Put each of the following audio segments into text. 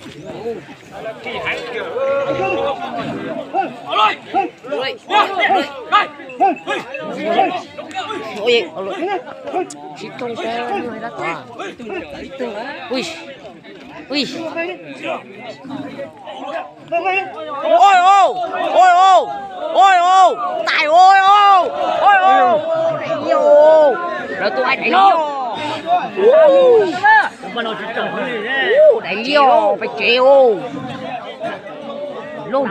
Ui, ui. Ôi ô, ôi ô, ôi ô, tài ôi ô, ôi ô. Đẩy liêu. Lawv tus ai đẩy liêu. Đẩy liêu, phải chế ô. Lông.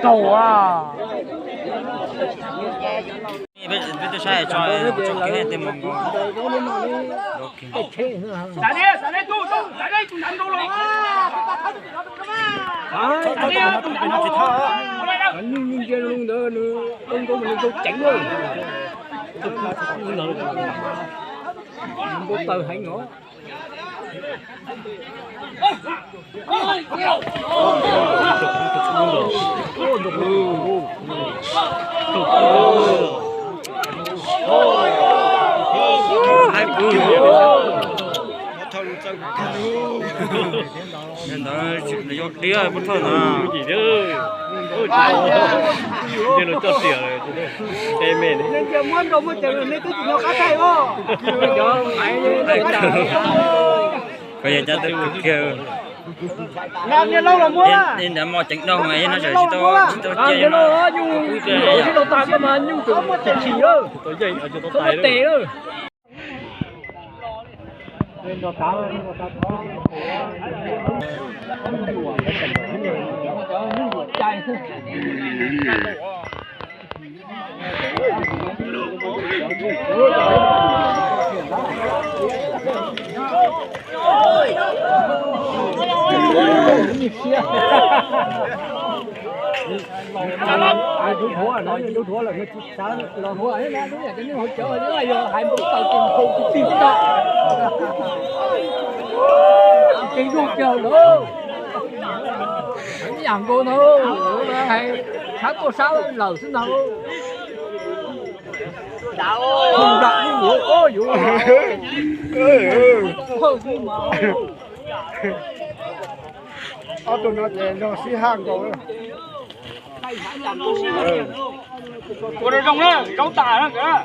Cầu à. Peb twb saib tso, ua tso kev tej mus nkaus. Nyuj ntsia loo ntawd nws zoo nkaus mas nws zoo ceev lawm. Npau taws heev os. Ntawd yog diab pov thawj ntawd. Ces los coj tiam, me me. Muab nrau muab ceev nej twb tsis nco qab thaij os. Koj yog cov twb kawg kiag. Niag laus los muab. Nrad mos ceev dau mas yog no tsis tau, tsis tau cia no. Nyuj tsis tau tas koj mas nyuj tseem chim chim. Tau tes. Lub dhuav no, lub dhuav lawm no tsis xav los huam thiab na, lub yam cov neeg hauv cawv yog hais npau taws ces nphau tis tis tso. Ces zuag kiag lawm. Ib yam nkaus ntag, hais sab tuaj sab lawm xwb ntag. Nram yuav, yuav, ob tug no ces nrog sib haj nkaus. Ua zoo na, zaub tas na nkawd.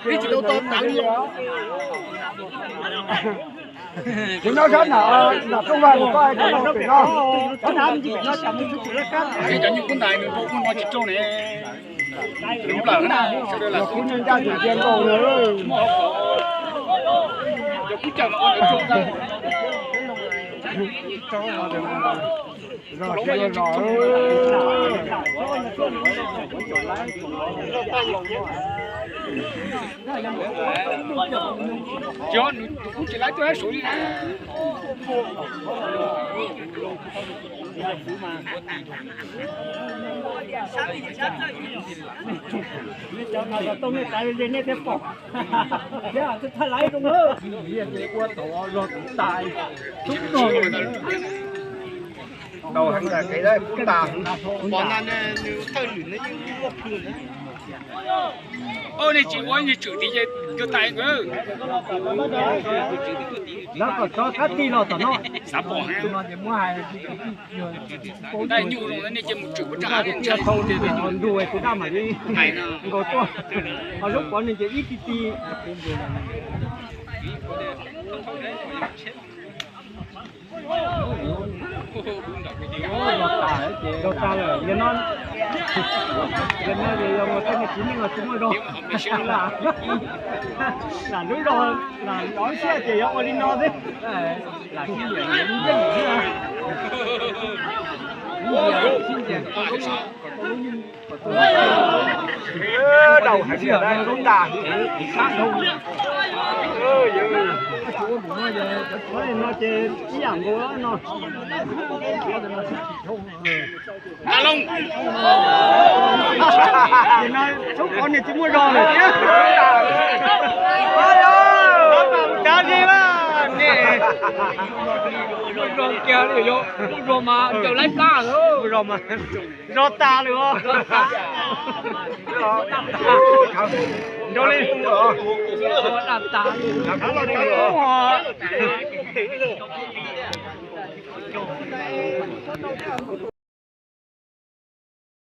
Ib tsis tau to tawv li. Kuv nyob sab nram, nram rooj vag, kuv koj hais tias no pem no. Ces cov nyuj kub ntais nws npau kuj no tsis rau ne. Nws nplawm na, sawv daws lam kuj ncaj ncaj cia cia nkaus na. Cov kub cawm mas ua ntawd rau ntag. Zog siab zog. Yog nws tus kub tsis laib tuaj hab suav li na. Nej cov no yog tooj nej txav ze nej thiaj pom. Thiab twb thaj laib zoo na. Ua tau zog tus tas tub no. Tau heev tas kev kub tas. Pom na nws thawj lwm no yeej muaj plhws. Oj, nej tsis ua, nej tswm tid ces yuav tais nkawd. Lawv kom tso kab tig los tom no. Xav pom heev. Tus no ces muab hais tis tig. Daj nyuj zoo nej ces mus tswm puas tsav ntshai. Ntug tus daj mam li nkaus tuaj. Ho lub pov nws ces ib ti ti. Los tas lawm, yog no, yog no ces yog mus tej me txiv neej los tsis muaj zog. Lam lub zog, lam lub siab ces yog ua li no xwb. Lam sib nyiam yeej xwb. Sib nyiam. Daus heev, lub ntas heev, sab dhau. No ces ib yam nkaus no. Ces no tshoob qhov niag tsis muaj zog lawm thiab. Tab sis mas ne, muaj zog kiag li, muaj zog mas ncaws laib plab lawm. Zog tas lawm os. Nrau li.